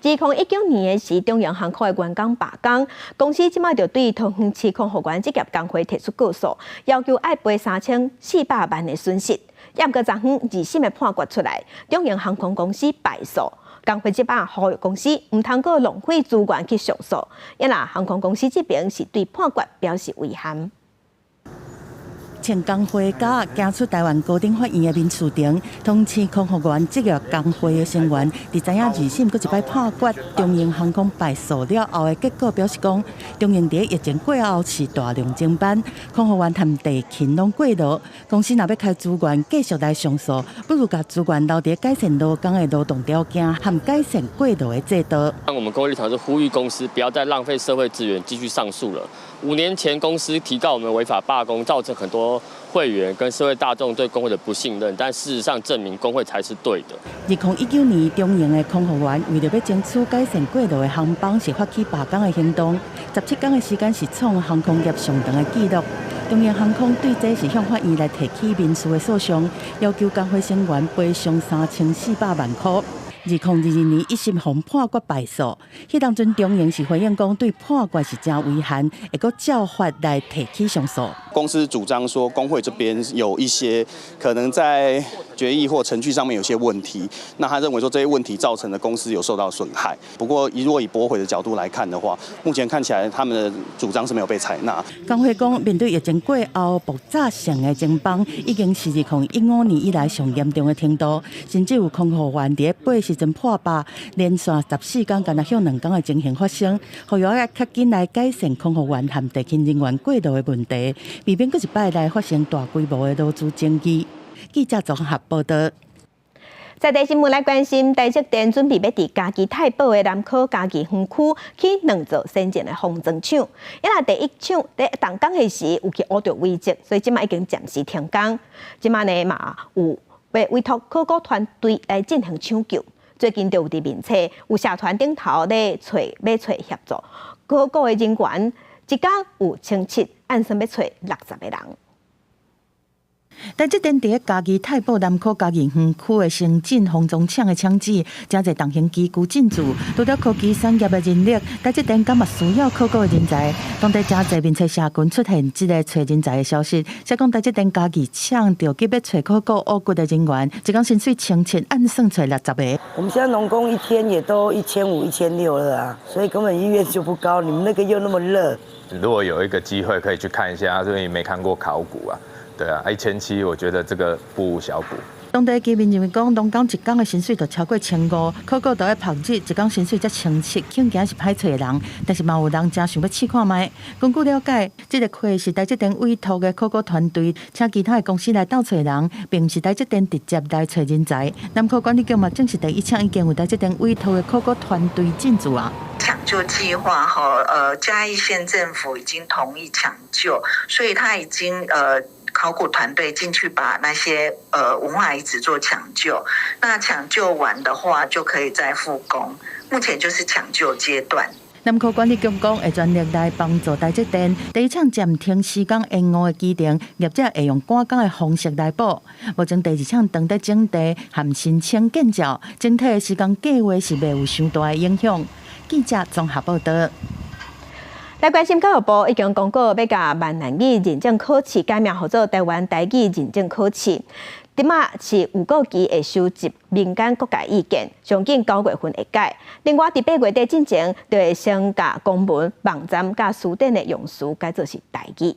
2019年的時，長榮航空的員工罷工，公司這擺就對桃園市空服員職業工會提出告訴，要求愛賠3400萬的損失。毋過昨昏二審的判決出來，長榮航空公司敗訴，工會這擺呼籲公司毋通閣浪費資源去上訴。因若航空公司這邊是對判決表示遺憾。穿工會甲行出台灣高等法院的民事庭，桃園市空服員職業工會的成員，佇知影二審閣一擺判決長榮航空敗訴了後的結果，表示講，長榮佇疫情過後是大量增班，空服員和地勤攏過勞，公司若欲開資源繼續來上訴，不如共資源留佇改善勞工的勞動條件和改善過勞的制度。那我們工會立場是呼籲公司不要再浪費社會資源繼續上訴了。5年前公司提告我們違法罷工，造成很多會員跟社會大眾對工會的不信任，但事實上證明工會才是對的。2019年，長榮的空服員為著欲爭取改善過勞的航班，是發起罷工的行動。17天的時間是創航空業上長的紀錄。長榮航空對這是向法院來提起民事的訴訟，要求工會成員賠償3400萬塊。2022年一審予判決敗訴，彼當陣長榮是回應講對判決是誠遺憾，會閣照法來提起上訴。公司主張說，工會這邊有一些可能在決議或程序上面有些問題，那他認為說這些問題造成了公司有受到損害。不過，如果以駁回的角度來看的話，目前看起來他們的主張是沒有被採納。工會講，面對疫情過後爆炸性的增班，已經是2015年以來上嚴重的程度，甚至有空服員佇8時陣破百，連續14天，干焦歇2天的情形發生，呼籲愛較緊來改善空服員和地勤人員過勞的問題，避免閣一擺來發生大規模的勞資爭議。記者綜合報導。在地新聞來關心，台積電準備欲佇嘉義太保的南科嘉義園區起兩座先進的封裝廠。因為第一廠佇動工的時有去挖著遺跡，所以這馬已經暫時停工。這馬呢嘛有欲委託考古團隊來進行搶救。最近就有佇面冊有社團頂頭咧揣欲揣協助考古的人員，一工有1700，按算欲揣60個人。台積電佇嘉義太保南科嘉義園區的先進封裝廠的廠址，誠濟重型機具進駐。除了科技產業的人力，台積電敢嘛需要考古的人才。當地誠濟面冊社群出現這个揣人才的消息，說講台積電嘉義廠著急欲揣考古挖掘的人員，一工薪水1700，按算揣60個。我們現在農工一天也都1500、1600了啊，所以根本意願就不高。你們那個又那麼熱，如果有一個機會可以去看一下，所以沒看過考古啊。對啊，1700，我覺得這個不無小補。當地居民認為講，農工一工的薪水就超過1500，考古都愛曝日，一工薪水才1700，恐驚是歹揣的人。但是嘛有人誠想欲試看覓。根據了解，這个課是台積電委託的考古團隊，請其他的公司來鬥揣人，並毋是台積電直接來揣人才。南科管理局嘛證實，第一廠已經有台積電委託的考古團隊進駐啊。搶救計劃哈，嘉義縣政府已經同意搶救，所以他已經考古團隊進去把那些文化遺址做搶救，那搶救完的話就可以再復工。目前就是搶救階段。南科管理局講會全力來幫助台積電。第一廠暫停施工延誤的工程，業者會用趕工的方式來補。目前第二廠正佇整地和申請建照，整體的施工計畫是袂有傷大的影響。記者綜合報道。來關心教育部已經公告，欲共閩南語認證考試改名號做台灣台語認證考試。這馬是預告期會收集民間各界意見，上緊9月份會改。另外，佇8月底進前，就會先共公文、網站佮辭典的用詞改做是台語。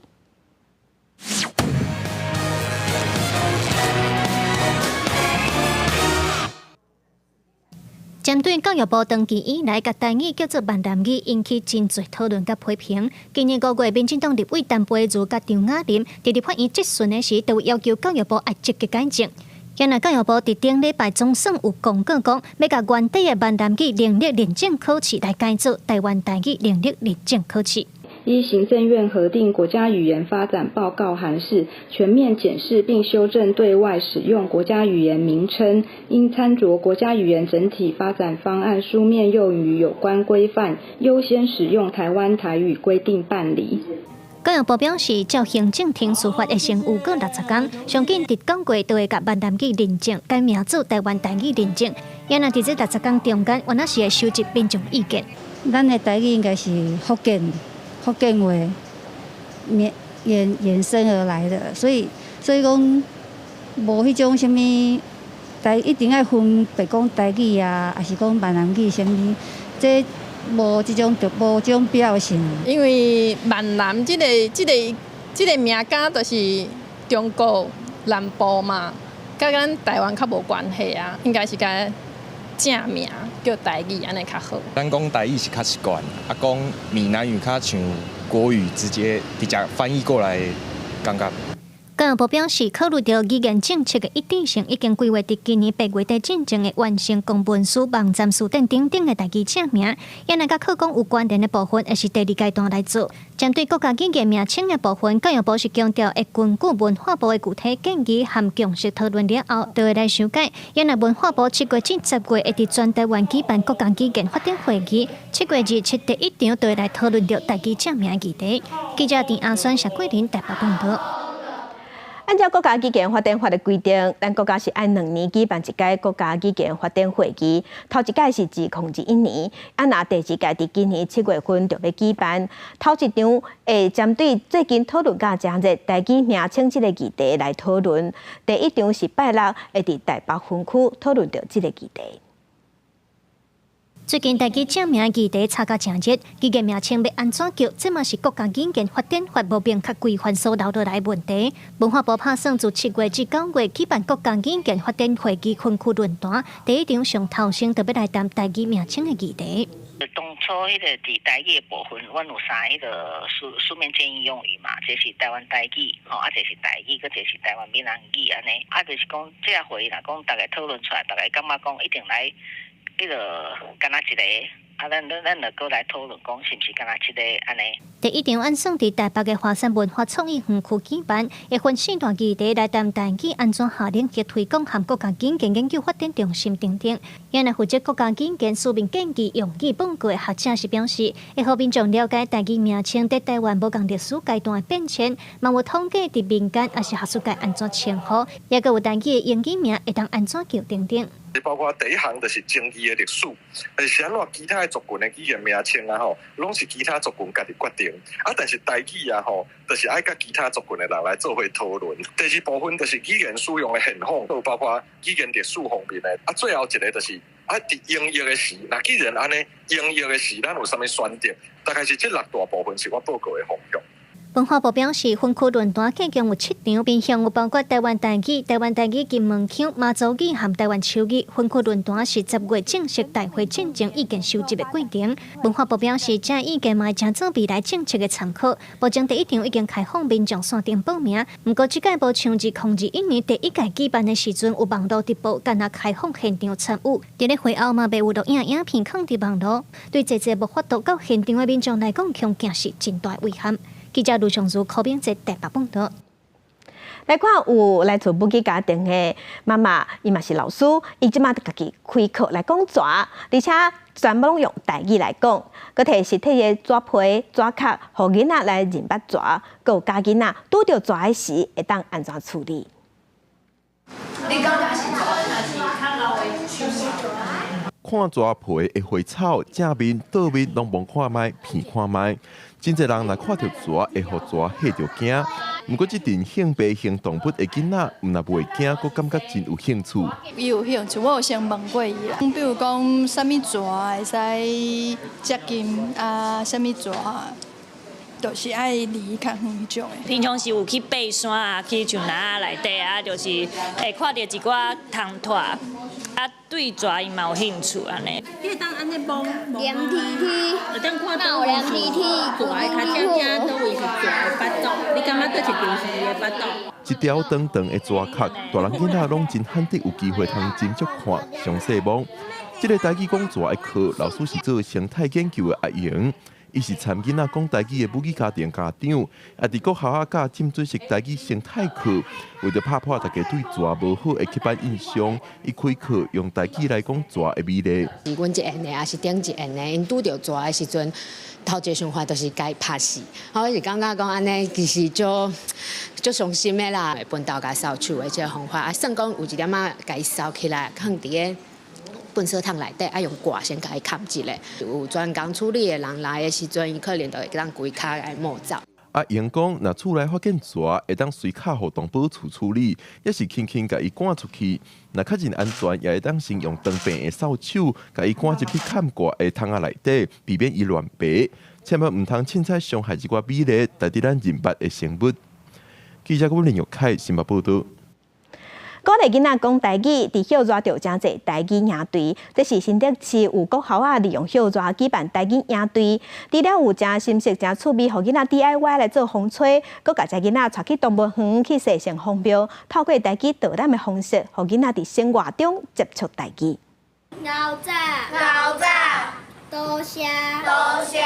針對教育部長期以來，共台語叫做閩南語，引起真濟討論佮批評。今年5月，民進黨立委陳培儒佮張雅琳佇立法院質詢的時，就要求教育部愛積極改正。原來教育部佇頂禮拜總算有公告講，欲共原底的閩南語能力認證考試來改做台灣台語能力認證考試。依行政院核定國家語言發展報告函釋，全面檢視並修正對外使用國家語言名稱，應參酌國家語言整體發展方案書面用語有關規範，優先使用台灣台語規定辦理。教育部表示，照行政程序法會先預告60天，上緊佇9月就會共閩南語認證改名做台灣台語認證。也若佇這60天中間，原來是會收集民眾意見。咱的台語應該是福建。福建話衍生而來的，所以講無彼種啥物台一定愛分別講台語啊，抑是講閩南語啥物，這無這種就無這種必要性。因為閩南這個名敢就是中國南部嘛，佮咱台灣較無關係啊，應該是共正名叫台語按呢較好。咱講台語是較習慣，啊講閩南語較像國語，直接翻譯過來，感覺。教育部表示，考慮著語言政策的一致性，已經規劃佇今年8月底進前會完成公文書、網站、辭典等等的台語正名。也若佮考講有關聯的部分，會是第二階段來做。針對國家語言名稱的部分，教育部是強調會根據文化部的具體建議和共識討論了後，就會來修改。也若文化部7月至10月會佇全台灣舉辦國家語言發展會議，7月27第一場就會來討論著台語正名議題。記者陳阿宣、謝桂林台北報道。按照國家語言發展法的規定，咱國家是按2年舉辦一屆國家語言發展會議，頭一屆是2021年，啊，若第二屆佇今年7月份就欲舉辦。頭一場會針對最近討論甲誠熱台語名稱這个議題來討論。第一場是拜六會佇台北分區討論著這个議題。最近台語正名議題炒甲誠熱，語言名稱欲按怎叫，這嘛是國家語言發展法無明確規範所留落來的問題。文化部拍算自7月至9月舉辦國家語言發展會議分區論壇，第一場上頭先就欲來談台語名稱的議題。當初彼个佇台語的部分，阮有三彼个書面建議用語嘛，一个是台灣台語，吼，啊，一個是台語，閣一個是台灣閩南語按呢。啊，就是講這個會議若講逐家討論出來，逐家感覺講一定來彼个敢若一個。啊，咱就閣來討論講是毋是敢若這個按呢？第一場按算佇台北的華山文化創意園區舉辦，會分四大議題來談台語按怎下能及推廣和國家語言研究發展中心等等。原來負責國家語言書面建議用語報告的學者是表示，會予民眾了解台語名稱佇台灣無仝歷史階段的變遷，嘛有統計佇民間抑是學術界按怎稱呼，抑閣有台語的英語名會當按怎叫等等。包括第一項就是爭議的歷史，是按怎其他的族群的語言名稱啊吼，攏是其他族群家己決定。啊，但是台語啊吼，就是愛佮其他族群的人來做伙討論。第二部分就是語言使用的現況，包括語言歷史方面的。啊，最後一個就是啊，佇英譯的時，若既然按呢英譯的時，咱有啥物選擇？大概是這六大部分是我報告的方向。文化部表示，分區論壇計共有七場，面向有包括台灣台語、台灣台語金門腔、馬祖語和台灣手語。分區論壇是10月正式大會進行意見收集的過程。文化部表示，這意見嘛會誠做未來政策的參考。目前第一場已經開放民眾線頂報名，毋過這屆無像2021年第一屆舉辦的時陣有網路直播，干焦開放現場參與。佇咧會後嘛袂有錄影影片囥佇網路，對濟濟無法度到現場的民眾來講，恐驚是真大遺憾。記者盧尚如、柯炳哲台北報導。來看有來自母語家庭的媽媽，伊嘛是老師，伊這馬家己開課來講蛇，而且全部攏用台語來講，閣提實體的紙皮、紙殼，予囡仔來認捌蛇，閣有教囡仔拄著蛇的時會當按怎處理。你感覺是蛇還是較老的樹？看蛇皮會回草，正面、倒面攏摸看覓，闻看覓。真濟人若看著蛇，會予蛇嚇著驚。毋過這陣性爬行動物的囡仔，毋但袂驚，閣感覺真有興趣。伊有興趣，我有先問過伊啦。比如講，啥物蛇會使接近啊？啥物蛇，就是愛離較遠彼種的。平常時有去爬山啊，去樹林仔內底啊，就是會看著一寡蟲蟻，啊，對蛇伊嘛有興趣按呢。你會當按呢摸黏 T T，會當看到黏 T T，蛇的跤聲聲，佗位是蛇的腹肚？你感覺佗一張是伊的腹肚？一條長長的蛇殼，大人囡仔攏真罕得有機會通斟酌看，詳細摸。這个台語講蛇的課，老師是做生態研究的阿瑩。伊是參囡仔講台語的母語家庭家長，也佇國校教浸水式台語生態課，為著拍破大家對蛇無好的刻板印象，伊開課用台語來講蛇的美麗。是阮這緣的，抑是頂一緣的，𪜶拄著蛇的時陣，頭一个想法就是共伊拍死。我是感覺講按呢，其實足足傷心的啦。畚斗共掃帚的這个方法，啊，算講有一點仔共伊掃起來，囥佇个畚圾桶內底，愛用掛先共伊崁一下。有專工處理的人來的時陣，伊可能就會當規跤共伊抹走。阿瑩講，若厝內發現蛇，會當隨敲予動保處處理，抑是輕輕共伊趕出去。若確認安全，也會當先用長柄的掃帚，共伊趕入去崁掛的桶仔內底，避免伊亂爬。千萬毋通凊彩傷害這寡美麗、值得咱認捌的生物。記者郭林玉凱新北報導。鼓勵囡仔講台語，佇歇熱就誠濟台語營隊。這是新竹市有國校仔利用歇熱舉辦台語營隊，除了有誠心適、誠趣味，予囡仔 DIY 來做風吹，閣共遮囡仔帶去動物園去踅城隍廟，透過台語導覽的方式，予囡仔佇生活中接觸台語。老早，老早，多謝，多謝。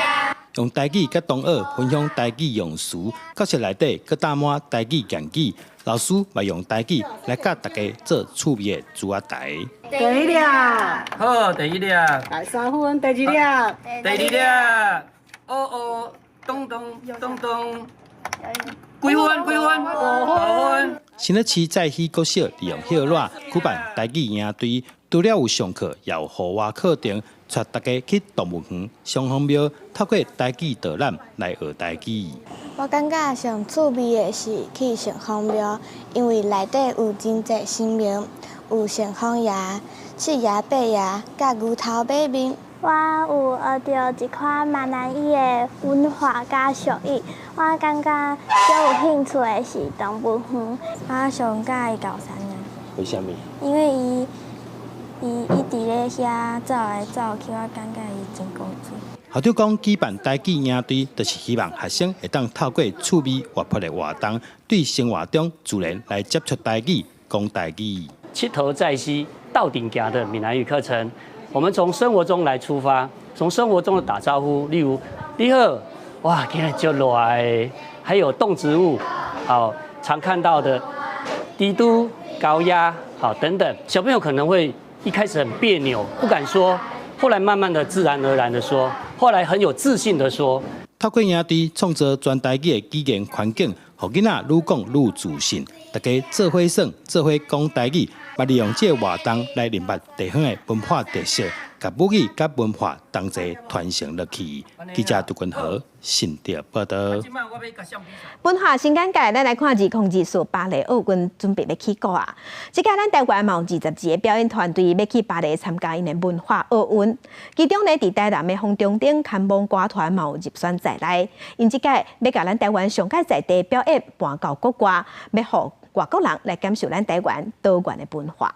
用台語佮同學分享台語用詞，教室內底閣貼滿台語言語，老師嘛用台語來教大家做趣味的珠仔台。第一粒，好，第一粒。來三分，第二粒。第二粒，哦哦，咚咚咚咚，幾分？幾分？五分。新北市在溪國小利用歇熱舉辦台語營隊，除了有上課，也有戶外課程，帶大家去動物園、城隍廟，透過台語導覽來學台語。我感覺上趣味的是去城隍廟，因為內底有真濟神明，有城隍爺、七爺、八爺，佮牛頭馬面。我有學著一款閩南語的文化佮俗語，我感覺最有興趣的是動物園。我上佮意高山啊。為啥物？因為伊伊一直咧遐走來走去，我感覺伊真古錐。校長講，舉辦台語營隊，就是希望學生會當透過趣味活潑的活動，對生活中自然來接觸台語、講台語。𨑨迌在攜，鬥陣行的閩南語課程，我們從生活中來出發，從生活中的打招呼，例如你好，哇，今日足熱的，還有動植物，好常看到的豬豬、狗鴨，好等等，小朋友可能會一開始很彆扭，不敢說，後來慢慢的自然而然的說，後來很有自信的說。透過營隊創造全台語的語言環境，予囡仔愈講愈自信，大家做伙耍，做伙講台語，嘛利用這个活動來認捌地方的文化特色，共母語佮文化同齊傳承落去。記者杜君豪新竹報道。文化新簡介，咱來看2024巴黎奧運準備欲起鼓啊！這屆咱台灣嘛有22個表演團隊欲去巴黎參加𪜶的文化奧運，其中呢，佇台南的風中燈牽亡歌團嘛有入選在內。𪜶這屆欲共咱台灣上蓋在地表演搬到國外，欲予外國人來感受咱台灣多元的文化。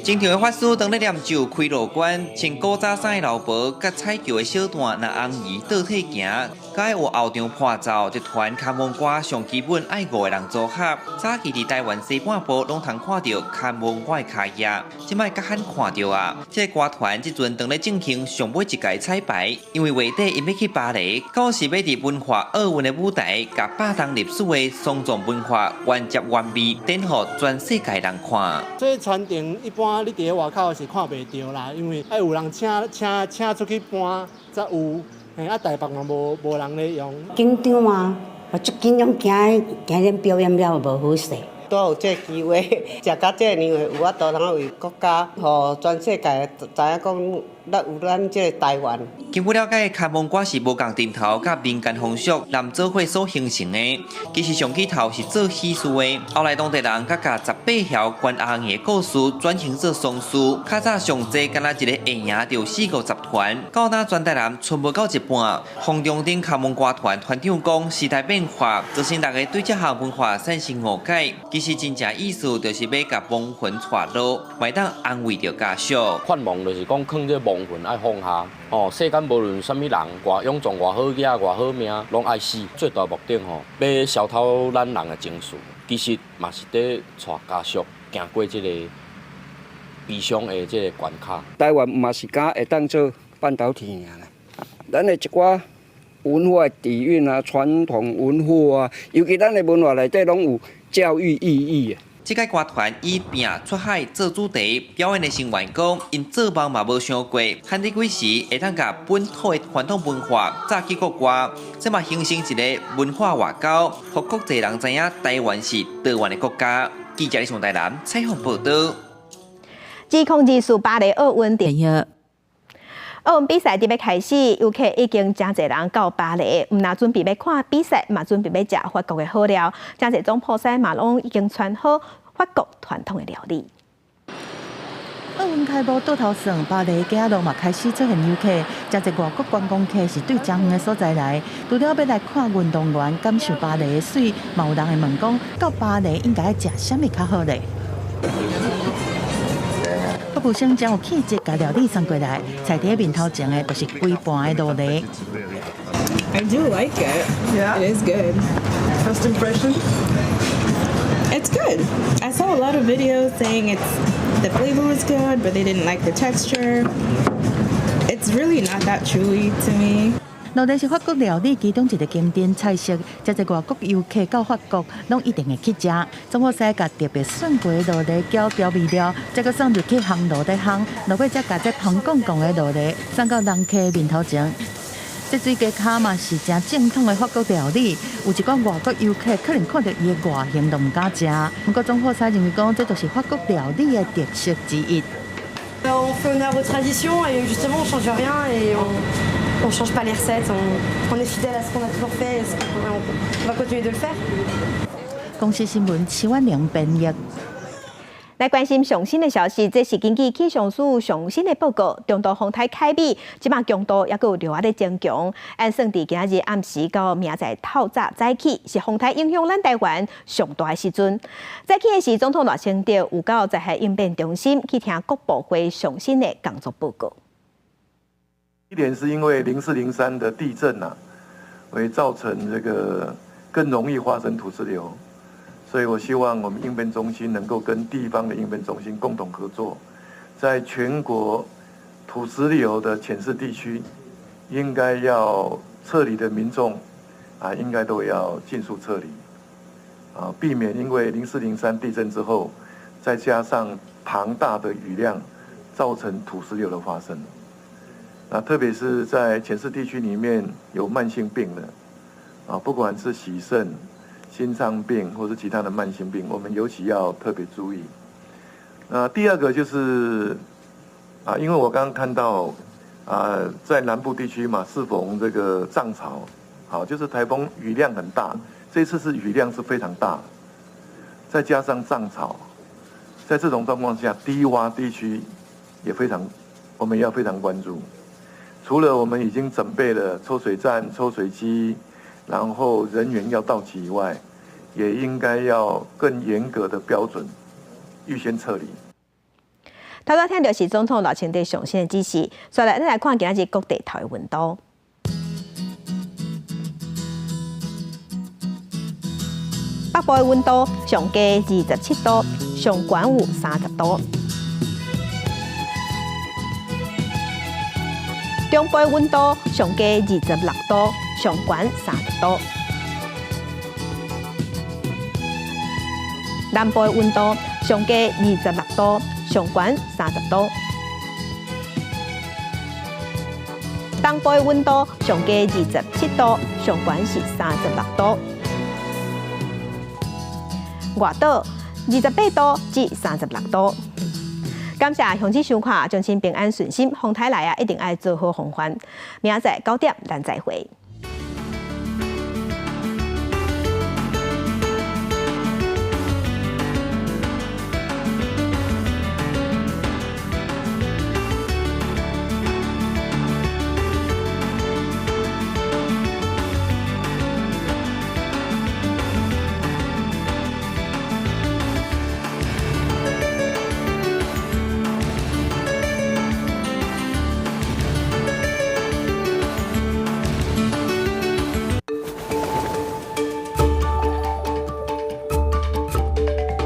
正場的法師當咧念咒開路關，穿古早衫的老婆，佮彩轎的小旦，若紅衣倒退行，佮有後場伴奏，一團牽亡歌上基本愛五個人組合。早期佇台灣西半部攏通看著牽亡歌的跤跡，這擺較罕看著啊。這个歌團這陣當咧進行上尾一屆彩排，因為月底𪜶欲去巴黎，到時欲佇文化奧運的舞台，共百冬歷史的喪葬文化原汁原味展予全世界人看。這傳承一般你佇咧外口是看袂著啦，因為愛有人請請請出去搬才有，嘿啊台北嘛無無人咧用。緊張啊！我足緊張，驚驚恁表演了無好勢。拄有這個機會，食到這爾有法度通為國家，予全世界知影講，咱有咱這個台灣。根據了解，牽亡歌是無仝陣頭佮民間風俗南做伙所形成的。其實上起頭是做喜事的，後來當地人閣共十八條關阿的故事轉型做喪事。較早上濟敢若一個會贏著四五十團，到今全台南賰無到一半。風中燈牽亡歌團團長講，時代變化，造成大家對這項文化產生誤解。其實真正意思就是欲共亡魂帶路，會當安慰著家屬。勸亡就是講，勸這亡魂愛放下。哦，世間無論啥物人，偌勇壯、偌好額、偌好命，攏愛死。最大目的吼，欲消透咱人的情緒，其實嘛是佇帶家屬行過這個悲傷的這個關卡。台灣嘛是敢會當做半導體爾啦，咱的一寡文化底蘊啊、傳統文化啊，尤其咱的文化內底攏有教育意義。這屆歌團以拼出海做主題，表演的成員講，𪜶做夢嘛無想過，漢佇幾時會當共本土的傳統文化帶去國外，這嘛形成一個文化外交，予國際人知影台灣是多元的國家。記者李松台南採訪報導。2024巴黎奧運電影。奧運比賽佇欲開始，遊客已經誠濟人到巴黎，毋但準備欲看比賽，嘛準備欲食法國的好料。誠濟總鋪師嘛攏已經傳好法國傳統的料理。奧運開幕倒頭算，巴黎街仔路嘛開始出現遊客，誠濟外國觀光客是對誠遠的所在來。除了欲來看運動員，感受巴黎的媠，嘛有人會問講，到巴黎應該食啥物較好咧？服務生誠有氣質，共料理送過來，菜佇面頭前的就是規盤的鱸鱺。 I do like it. Yeah, it is good. First impression? It's good. I saw a lot of videos saying it's the flavor was good, but they didn't like the texture. It's really not that chewy to me. 鱸鱺是法國料理其中一个經典菜式，誠濟外國遊客到法國攏一定會去食。總鋪師共特別選過的鱸鱺攪調味料，再閣送入去烘爐底烘，落尾才共這香絳絳的鱸鱺送到人客面頭前。這水雞跤嘛是誠正統的法國料理，有一寡外國遊客可能看著伊的外形都毋敢食。毋過總鋪師認為講，這就是法國料理的特色之一。 On fait honneur aux traditions et justement on change rien et on change pas les recettes, on est fidèle à ce qu'on a toujours fait et on va continuer de le faire. 公視新聞徐婉玲編譯。來關心上新的消息，這是根據氣象署上新的報告，中度風颱凱美，這馬強度猶閣有略仔咧增強。按算佇今仔日暗時到明仔載透早早起，是風颱影響咱台灣上大的時陣。早起的時，總統賴清德有到災害應變中心去聽各部會上新的工作報告。一點是因為0403的地震啊，會造成這個更容易發生土石流。所以我希望我們應變中心能夠跟地方的應變中心共同合作，在全國土石流的潛勢地區，應該要撤離的民眾啊，應該都要盡速撤離，啊，避免因為0403地震之後，再加上龐大的雨量，造成土石流的發生。那特別是在潛勢地區裡面有慢性病的，啊，不管是洗腎、心臟病或是其他的慢性病，我們尤其要特別注意。那第二個就是啊，因為我剛剛看到啊，在南部地區嘛，適逢這個漲潮，好，就是颱風雨量很大，這次是雨量是非常大，再加上漲潮，在這種狀況下，低窪地區也非常，我們要非常關注。除了我們已經準備了抽水站、抽水機，然後人員要到齊以外，也應該要更嚴格的標準，預先撤離。頭拄聽著是總統賴清德上新的指示，再來咱來看今仔日各地頭的溫度。北部的溫度上低27度，上懸有30度。中部的溫度上低26度，上懸30度。南部的溫度上低26度，上懸30度。東部的溫度上低27度，上懸是36度。外島28度至36度。感謝鄉親收看，終身平安順心，風颱來啊，一定愛做好防範。明仔載9點，咱再會。